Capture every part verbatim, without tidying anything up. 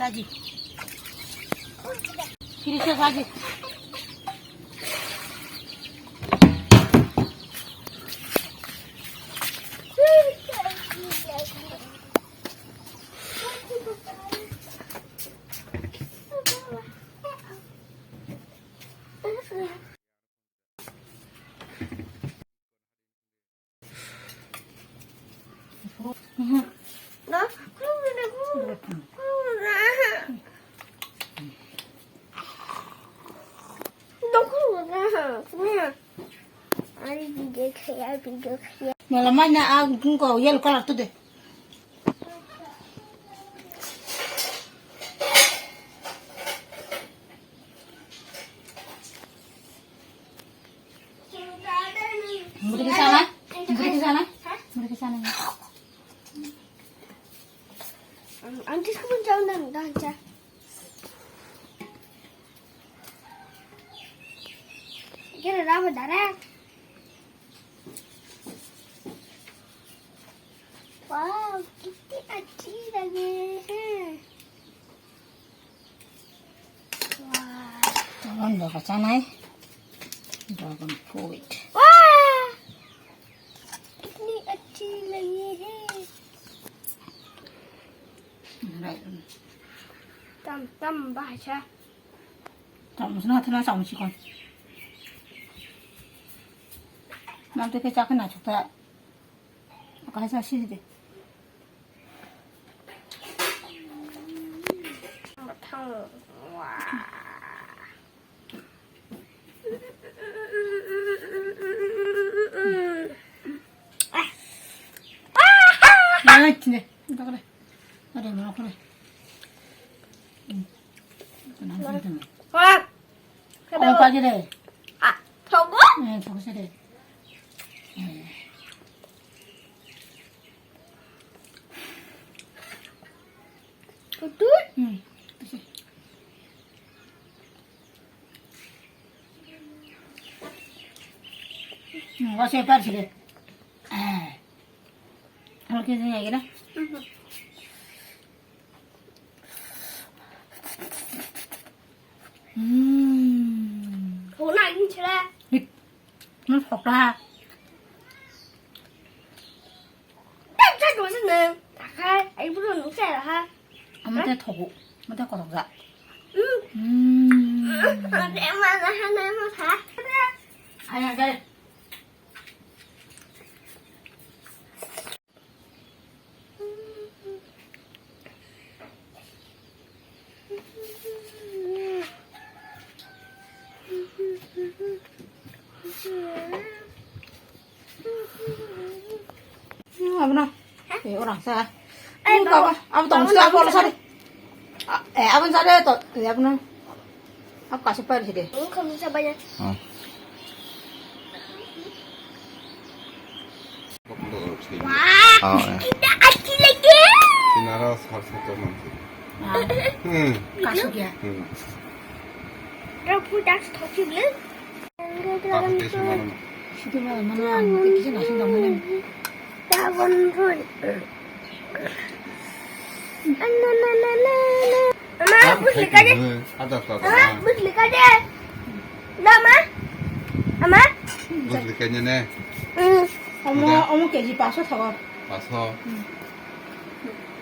Aji. Kiri se aji. Mela mana a gungko yellow colour tu de. Muri ke sana? Muri ke sana? Muri ke sana. Ang, ang tisku pun jauh nang dah aja. Kira apa darah? Wow, kitti achhi lagi hai. Wow. Tabon doga chanai. Dragon fruit. Wow. Kitni achhi lagi hai. Right. Tam tam bahasa. Tam sna thana sam chikon. Nam te ke chakna chukta. Kaisa sidi. Nai tine. Dakle. Ada mana kore? Kenapa? Wah. Oh, pagi deh. Ah, thogo? Eh, thogo sih deh. Eh. Betul? Hmm, betul sih. Hmm, wah, saya par sih deh. Eh. Kalau kita lagi dah. Mhm. Hmm. Khuna ini cila. Dik. Nung sokla. Tak tak mana nung. Takai, ai buru nung saya ha. Amo te thogo, amo te kotok ja. Hmm. Hmm. Amo te mana hana mana. Ayo, ayo. Abna. Eh, orang sa. Ai, baba, abang tong sa, baba, bol sa. Ah, eh, abang sa de to, eh, abang. Aku kasih par sih deh. Ini kamu coba ya. Ah. Wah, oh, eh, kita aci lagi. Tinara sar satu nanti. Ah. Hmm. Kasih ya. Hmm. Rabu das kasih deh. Situ mah mana, kita sih nggak mana. Dragon fruit. Ama, bus lika de. Ama, bus lika de. Ama. Ama. Bus lika ne. Hmm. Omo, omo K G paso thago. Paso. Hmm.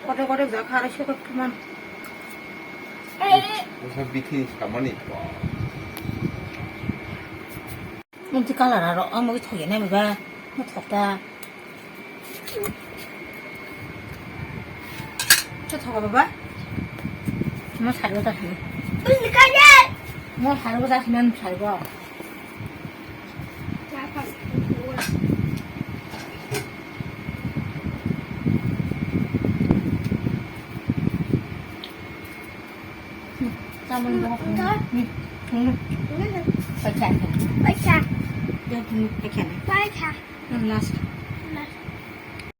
Kote kote jak haro sokot man. Usa bithi kamani. Mungti colour aro, ang mungti thok ya nai ba, mo thok ta. Mo thok ba ba? Mo sari ba ta sini. Mo sari ba ta sini, mo sari ba. Tamoni bohok. Hmm. Hmm. Paisa. Paisa. Dia dulu paisa. Paisa. Yang last.